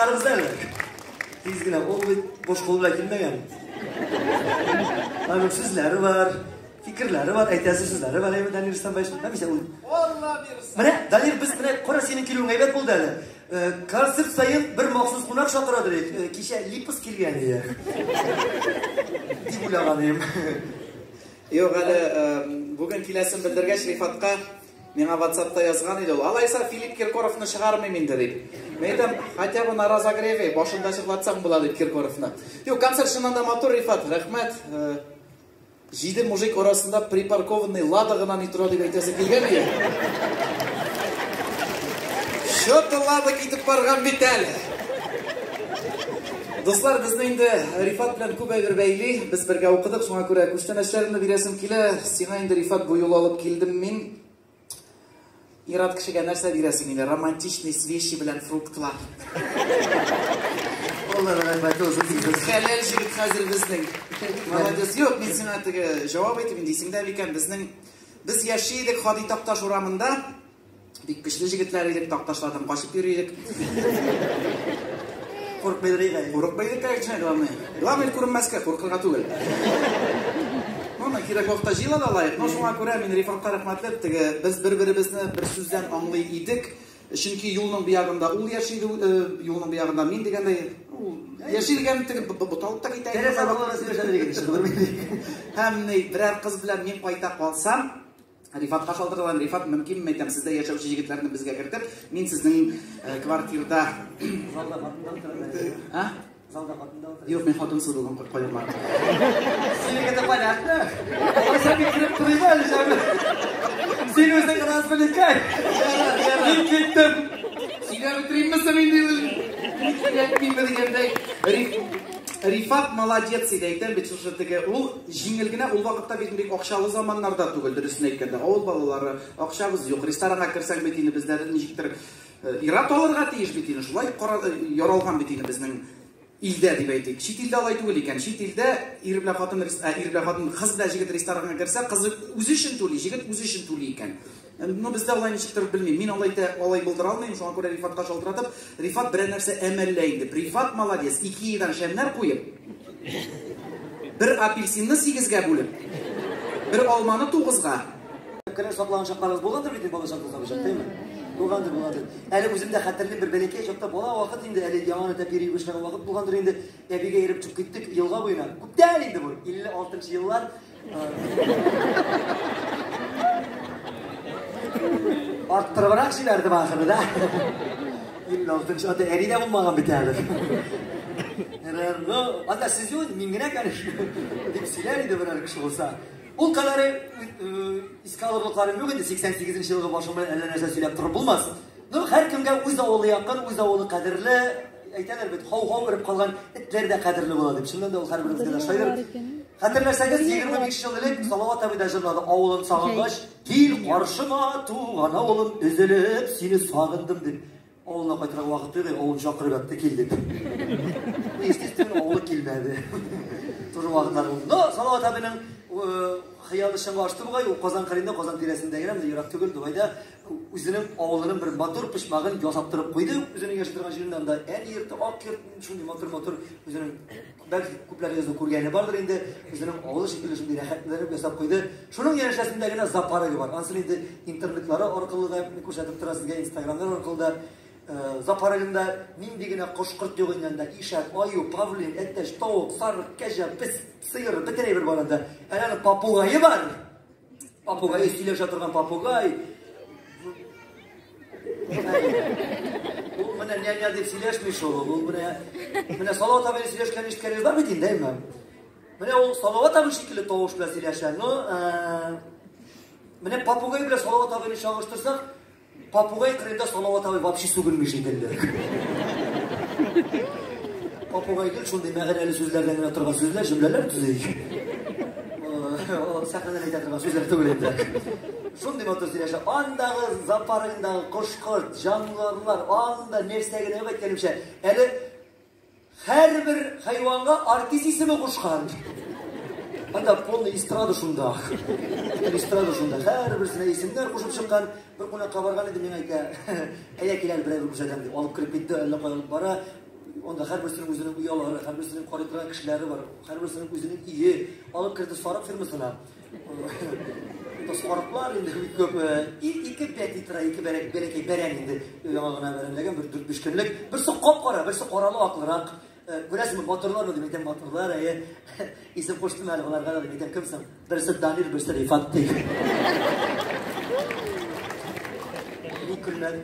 чыгарыгыз әле. Тиз генә, ул бит буш кул белән килмәгән. Аның сүзләре бар, фикерләре бар, әйтәсе сүзләре бар, әйме Данир Рөстәмбаевич. Менә ул. Алла бирсә. Менә, Данир, без менә кара синең килүең әйбәт булды әле. Концерт саен бер махсус кунак чакырадыр идек. Кичә Липос килгән иде. Дип уйлаган идем. Юк, әле бүген киләсен белдергәч Рифатка миңа WhatsAppта язган иде ул. Алайса Филипп Киркоровны чыгармыйм инде дип. Мин әйтәм, хотя бы на разогреве, башында җырлатсаң була дип Киркоровны. Юк, концерт чыннан да матур, Рифат, рәхмәт. Җиде мужик арасында припаркованный Лада гына ни тора дип әйтәсе килгән иде. Чё-то Лада китеп барган бит әле. Дуслар, безне инде Рифат белән күп әйбер бәйли. Без бергә укыдык, шуңа күрә күчтәнәчләремне бирәсем килә. Сиңа инде, Рифат, бу юлы алып килдем мин. Ир-ат кешегә нәрсә бирәсең инде? Романтичный свечи белән фруктлар. Алла рәхмәт булсын сезгә. Хәләл җегет хәзер безнең. Молодец. Юк, мин сиңа теге җавап әйтеп инде исеңдә микән? Безнең без яши идек Һади Такташ урамында. Бик көчле җегетләр идек, такташлардан качып йөри идек. Курыкмыйдыр идек. Курыкмый идек, конечно, главное. Главное күренмәскә, куркырга түгел. Ну, кирәк вакытта җыела да лаек. Но шуңа күрә мин Рифатка рәхмәтле, теге без бер-беребезне бер сүздән аңлый идек. Чөнки юлның бу ягында ул яши иде, юлның бу ягында мин дигәндәй, ул яши дигән теге буталып та китә иде. Һәм берәр кыз белән мин кайта калсам, Рифатка шалтыратам, Рифат, мөмкинме әйтәм, сездә яшәүче җегетләрне безгә кертеп, мин сезнең квартирда... Залда хатын да утыра. А? Залда хатын да утыра. Юк, мин хатынсыз бүген кайгырма. Синеке дә понятно. Алайса мин кереп торыйм әле, җәмил. Син үзең развлекай. Мин киттем. Сөйләп бетеримме соң инде? Кирәкмиме дигәндәй. Рифат молодец иде, әйтәм бит, шушы теге ул җиңел генә, ул вакытта бит бик акчалы заманнарда түгел, дөресен әйткәндә. Авыл балалары, акчабыз юк. Ресторанга керсәң бит инде бездә ничектер ир-ат алырга тиеш бит инде. Шулай яралган бит инде безнең илдә дип әйтик. Чит илдә алай түгел икән. Чит илдә ир белән хатын, ир белән хатын, кыз белән җегет ресторанга керсә, кыз үзе өчен түли, җегет үзе өчен түли икән. Ну, бездә алай ничектер белмим. Мин алай итә, алай булдыра алмыйм. Шуңа күрә Рифатка шалтыратып, Рифат берәр нәрсә әмәллә инде. Рифат молодец. Икеядан шәмнәр куеп, бер апельсинны 8-гә бүлеп, бер алманы 9-га. Көрәш саклаган чакларыгыз булгандыр бит инде бала чакта, сабый чакта, әйме? Булгандыр, булгандыр. Әле үзем дә хәтерлим, бер бәләкәй чакта, бала вакыт инде, әле яңа тәп йөри башлаган вакыт булгандыр инде. Әбигә йөреп чыгып киттек елга буена. Күптән инде бу, 56 еллар. Арттырыбрак җибәрдем ахыры да. 56 анда әни дә булмаган бит әле. Ну, анда сез юк, мин генә, конечно, дип сөйләр иде берәр кеше булса. Ул кадәре искә алырлыкларым юк инде, 88 елгы башым белән әллә нәрсә сөйләп торып булмас. Ну, һәркемгә үз авылы якын, үз авылы кадерле. Әйтәләр бит, һау-һау өреп калган этләр дә кадерле була дип. Чыннан да ул һәрберебезгә дә шулайдыр. Хәтерләсәгез, 25 ел элек Салават абый да җырлады, авылын сагынгач, кил каршыма, туган авылым, өзелеп сине сагындым дип. Авылына кайтырга вакыт юк, авылын чакырып ятты, кил дип. Ну, естественно, авылы килмәде. Тоже вакытлар булды. Но Салават абыйның хыялы чынга ашты бугай, ул Казан кырында, Казан тирәсендә генә, менә ерак түгел, Дубайда үзенең авылының бер матур почмагын ясап торып куйды. Үзенең яши торган җирендә анда әни йорты, ак йорт, шундый матур-матур үзенең, бәлки күпләрегезнең күргәне бардыр инде, үзенең авылы шикелле шундый рәхәтләнеп ясап куйды. Шуның янәшәсендә генә зоопаргы бар. Ансын инде интернетлары аркылы да күрсәтеп тора сезгә, инстаграмнар аркылы да. Зоопаргында нинди генә кош-корт юк инде анда. Ишәк, аю, павлин, әтәч, тавык, сарык, кәҗә, пес, сыер, бөтен әйбер бар анда. Әле аның попугае бар. Попугай, сөйләшә торган попугай. Ул менә ня-ня дип сөйләшми шул. Ул менә Салават абый сөйләшкән ишеткәнегез бар бит инде, әйме? Менә ул Салават абый шикелле тавыш белән сөйләшә. Ну, менә попугай белән Салават абыйны чагыштырсак, попугай кырында Салават абый вообще сүгенми шикелле. Попугай гел шундый мәгънәле сүзләрдән генә торган сүзләр, җөмләләр төзи. Сәхнәдән әйтә торган сүзләр түгел инде. Шундый матур сөйләшә. Андагы зоопаркындагы кош-корт, җанварлар, анда нәрсә генә юк әйткәнемчә. Әле һәрбер хайванга артист исеме кушкан. Анда полный эстрада шунда. Эстрада шунда. Һәрберсенә исемнәр кушып чыккан. Бер кунакка барган иде, миңа әйтә, әйдә кил әле, берәр күрсәтәм дип. Алып кереп китте, әллә кая алып бара. Анда һәрберсенең үзенең оялары, һәрберсенең карый торган кешеләре бар, һәрберсенең үзенең өе. Алып керде сарык фермасына. Анда сарыклар инде бик күп. Ике бәти тора, ике бәрәк, бәләкәй бәрән инде. Яңа гына бәрәнләгән бер 4-5 көнлек. Берсе кап-кара, берсе каралы аклырак. Күрәсеңме, батырлармы дип әйтәм, батырлар, әйе. Исем куштым әле боларга да дип әйтәм, кем соң? Берсе Данир, берсе Рифат ди. Ник көлмәдең?